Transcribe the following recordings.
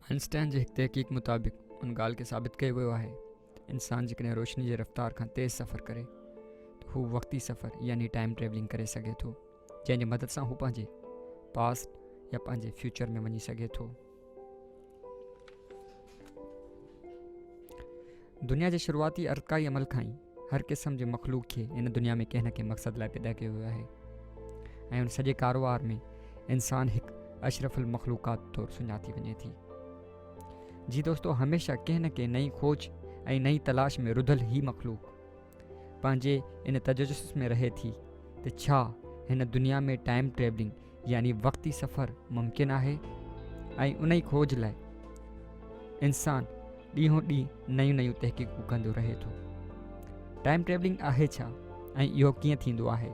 Einstein جي هڪ تحقيق مطابق ان ڳالهه کي ثابت ڪيو ويو آهي انسان جيڪڏهن روشني جي رفتار کان تيز سفر ڪري ته هو وقتي سفر يعني ٽائيم ٽريولنگ ڪري سگهي ٿو جنهن جي مدد سان هو پنهنجي پاسٽ يا پنهنجي فيوچر ۾ وڃي سگهي ٿو. دنيا جي شروعاتي ارتقائي عمل کان ئي هر قسم جي مخلوق کي هن دنيا ۾ ڪنهن نه ڪنهن مقصد لاء پيدا ڪيو ويو آهي ۽ ان سڄي ڪاروبار ۾ انسان هڪ اشرف المخلوقات طور سڃاتي وڃي ٿي. جي دوستو هميشه ڪنهن نه ڪنهن نئين کوج ۽ نئين تلاش ۾ رڌل هي مخلوق پنهنجي ان تجسس ۾ رهي ٿي ته ڇا هن دنيا ۾ ٽائيم ٽريولنگ يعني وقتي سفر ممڪن آهي ۽ انهي کوج لاء انسان ڏينهون ڏينهن نيون نيون تحقيقون ڪندو رهي ٿو. ٽائيم ٽريولنگ آهي ڇا ۽ اهو ڪيئن ٿيندو آهي؟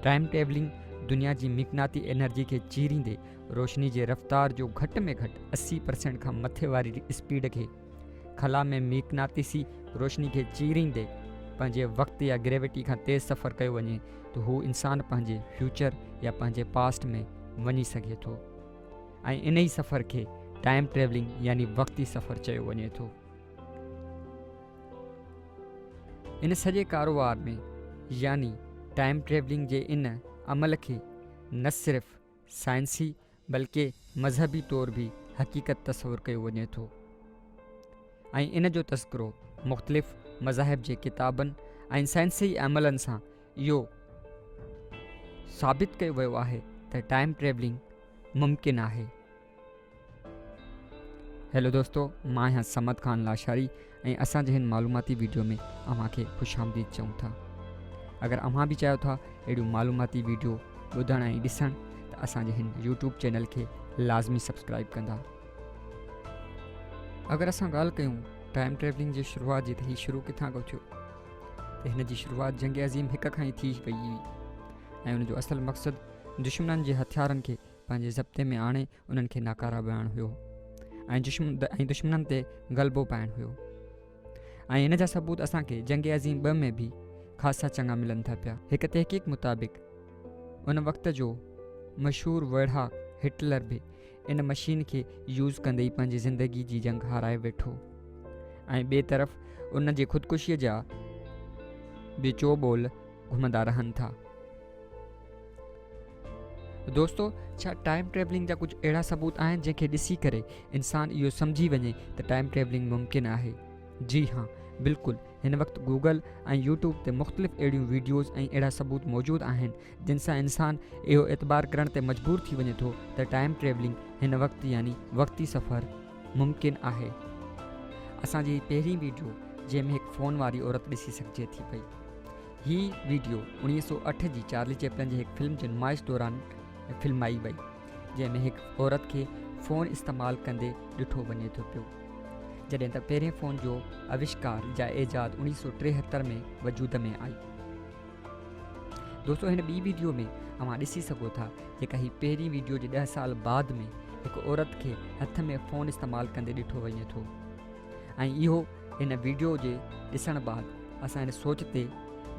ٽائيم ٽريولنگ دنيا جي مقناطي انرجي کي چيريندي روشني جي رفتار جو گهٽ ۾ گهٽ 80% کان مٿي واري اسپيڊ کي خلا ۾ مقناطيسي روشني کي چيريندي پنهنجي وقت يا گريوٽي کان تيز سفر ڪيو وڃي ته هو انسان پنهنجي فيوچر يا پنهنجي پاسٽ ۾ وڃي سگهي ٿو ۽ انهي سفر کي ٽائيم ٽريولنگ يعني وقتي سفر چيو وڃي ٿو. ان سڄي ڪاروبار ۾ يعني ٽائيم ٽريولنگ جي ان عمل کي نه صرف سائنسي بلڪه مذهبي طور به حقيقت تصور ڪيو وڃي ٿو ۽ ان جو تذڪرو مختلف مذاهب جي ڪتابن ۽ سائنسي عملن سان اهو ثابت ڪيو ويو آهي ته ٽائيم ٽريولنگ ممڪن آهي. هيلو دوستو مان آهيان صمد خان لاشاري ۽ اسان جي هن معلوماتي ويڊيو ۾ اوهان کي خوش آمديد چئون ٿا. اگر اوهان به چاهيو ٿا اهڙيون معلوماتي ويڊيو ٻڌڻ ۽ ڏسڻ ته اسان جي هن يوٽيوب چينل کي لازمي سبسڪرائب ڪندا. اگر اسان ڳالهه ڪيون ٽائيم ٽريولنگ جي شروعات جي ته هي شروع ڪٿان کان ٿيو ته هن جي شروعات جنگ عظيم هڪ کان ئي ٿي وئي هئي ۽ ان جو اصل مقصد دشمنن جي هٿيارن کي پنهنجي ضبطي ۾ آڻي انهن کي ناڪاره بڻائڻ هيو ۽ دشمنن تي غلبو پائڻ هيو ۽ ان جا ثبوت اسان کي جنگ عظيم ٻه ۾ به خاصا چڱا ملن ٿا پيا. هڪ تحقيق مطابق ان وقت جو مشهور ويڙهاڪ هٽلر به ان مشين کي يوز ڪندي ئي پنهنجي زندگي جي جنگ هارائي ويٺو ۽ ٻئي طرف ان جي خودڪشيء جا به چوٻول گهمندا رهن ٿا. دوستو ڇا ٽائيم ٽريولنگ جا ڪجهه اهڙا ثبوت آهن جنهن کي ڏسي ڪري انسان اهو سمجهي وڃي ته ٽائيم ٽريولنگ ممڪن آهي؟ جي ها بلڪل هن وقت گوگل ۽ يوٽيوب تي مختلف اهڙيون ويڊيوز ۽ اهڙا ثبوت موجود آهن جن سان انسان اهو اعتبار ڪرڻ تي مجبور ٿي وڃي ٿو ته ٽائيم ٽريولنگ هن وقت يعني وقتي سفر ممڪن آهي. اسان جي پهرين ويڊيو جنهن ۾ هڪ فون واري عورت ڏسي سگهجي ٿي پئي. هي ويڊيو 1908 جي چارلي چيپلن جي هڪ فلم جي نمائش دوران فلمائي وئي، جنهن ۾ هڪ عورت کي فون استعمال ڪندي ڏٺو وڃي ٿو پيو. جڏهن ته پهرين فون جو آوشڪار يا ايجاد 1973 ۾ وجود ۾ آئي. دوستو هن ٻي ويڊيو ۾ اوهان ڏسي سگهو ٿا جيڪا هي پهرين ويڊيو جي 10 سال بعد ۾ هڪ عورت کي هٿ ۾ فون استعمال ڪندي ڏٺو وڃي ٿو. ۽ اهو هن ويڊيو جي ڏسڻ بعد اسان هن سوچ تي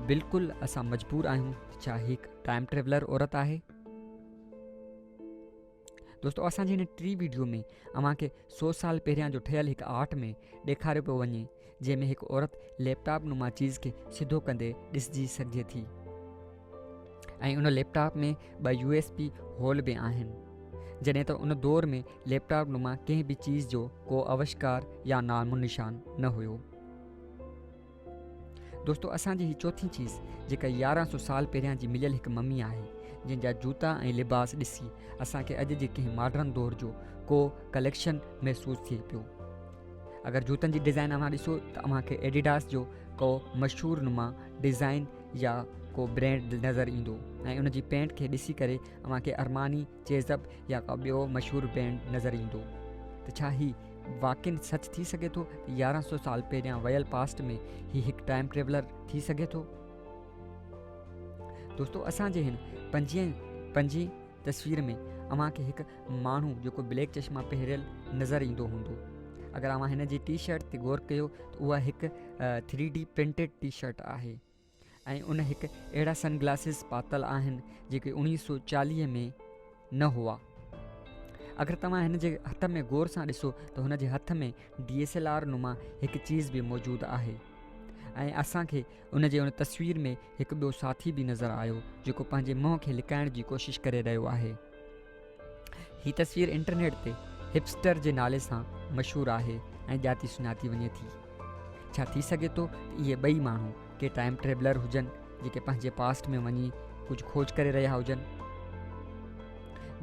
بلڪل اسان مجبور آهيون ته ڇا هي هڪ ٽائيم ٽريولر عورت آهي؟ دوستو اسان جي هن ٽي ويڊيو ۾ اوهان کي 100 سال پهريان جو ٺهيل هڪ آرٽ ۾ ڏيکاريو پيو وڃي جنهن ۾ هڪ عورت ليپ ٽاپ نما چيز کي سڌو ڪندي ڏسجي سگهجي ٿي ۽ ان ليپ ٽاپ ۾ ٻه يو ايس بي هول به آهن جڏهن ته ان دور ۾ ليپ ٽاپ نما ڪنهن به چيز جو ڪو آوشڪار يا نام و نشان نه هيو. دوستو اسان جي هي چوٿين چيز جيڪا 1100 سال پهريان جي مليل هڪ ممي آهي جنهن جا جوتا ۽ لباس ڏسي اسان کي اڄ جي ڪنهن ماڊرن دور جو ڪو ڪليڪشن محسوس ٿئي پيو. اگر جوتن جي ڊزائن اوهان ڏسو ته اوهان کي ايڊيڊاس جو ڪو مشهور نما ڊزائن يا ڪو برينڊ نظر ايندو ۽ ان جي پينٽ کي ڏسي ڪري اوهان کي ارماني، چيزپ يا ڪو ٻيو مشهور برينڊ نظر ايندو ته ڇا هي واقعن سچ ٿي سگهي ٿو ته 1100 سال پهريان ويل پاسٽ ۾ هي هڪ ٽائيم ٽريولر ٿي سگهي ٿو؟ دوستو اسان جي هن پنجين پنجين تصوير ۾ اوهان کي هڪ ماڻهو جيڪو بليڪ چشما پهريل نظر ايندو هوندو اگر اوهان هن جي ٽي شرٽ تي غور ڪيو ته اها هڪ three D printed T shirt آهي ۽ ان هڪ اهڙا سن گلاسز پاتل آهن جيڪي 1940 ۾ نه هئا. اگر توهان هن جي هٿ ۾ غور سان ڏسو ته هن جي هٿ ۾ ڊي ايس ايل آر نما هڪ چيز به موجود آهي ۽ اسان کي ان جي ان تصوير ۾ هڪ ٻيو ساٿي به نظر آيو جيڪو پنهنجي منهن کي لڪائڻ جي ڪوشش ڪري رهيو آهي. هي تصوير انٽرنيٽ تي هپسٽر جي نالي سان مشهور آهي ۽ ڄاتي سڃاتي وڃي ٿي. ڇا ٿي سگهي ٿو ته اهي ٻئي ماڻهو ڪي ٽائيم ٽريولر هجن جيڪي پنهنجي پاسٽ ۾ وڃي ڪجهه کوج ڪري رهيا هجن؟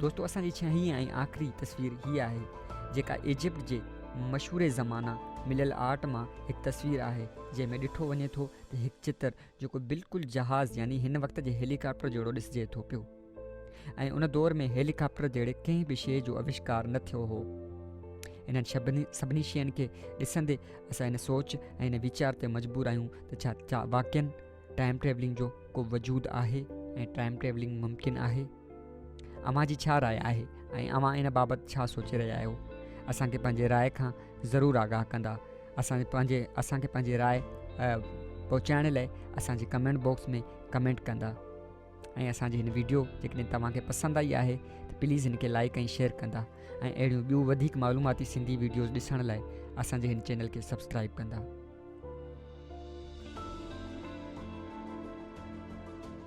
دوستو اسان جي ڇهين ۽ آخري تصوير هي آهي جيڪا ايجپٽ جي مشهور زمانه مليل آرٽ مان هڪ تصوير آهي جنهن ۾ ڏٺو وڃي ٿو ته هڪ چتر جيڪو بلڪل جهاز يعني هن وقت جي هيليڪاپٽر جهڙو ڏسجي ٿو پيو. ۽ ان دور ۾ هيليڪاپٽر جهڙي ڪنهن به شيء جو اوشڪار نه ٿيو هو. انهن سڀني شين کي ڏسندي اسان ان سوچ ۽ ان ويچار تي مجبور آهيون ته ڇا ڇا واقعن ٽائيم ٽريولنگ جو ڪو وجود آهي ۽ ٽائيم ٽريولنگ ممڪن آهي؟ اوهان جي ڇا راء آهي ۽ اوهان ان بابت ڇا سوچي رهيا آهيو؟ اسان کي پنهنجي راء کان ضرور آگاهه ڪندا. اسان پنهنجي اسان کي پنهنجي راء پهچائڻ لاء اسان جي ڪمينٽ باڪس ۾ ڪمينٽ ڪندا. ۽ اسان جي هن ويڊيو جيڪڏهن توهان کي پسند آئي آهي ته پليز هن کي لائڪ ۽ شيئر ڪندا ۽ اهڙيون ٻيون وڌيڪ معلوماتي سنڌي ويڊيوز ڏسڻ لاء اسان جي هن چينل کي سبسڪرائب ڪندا.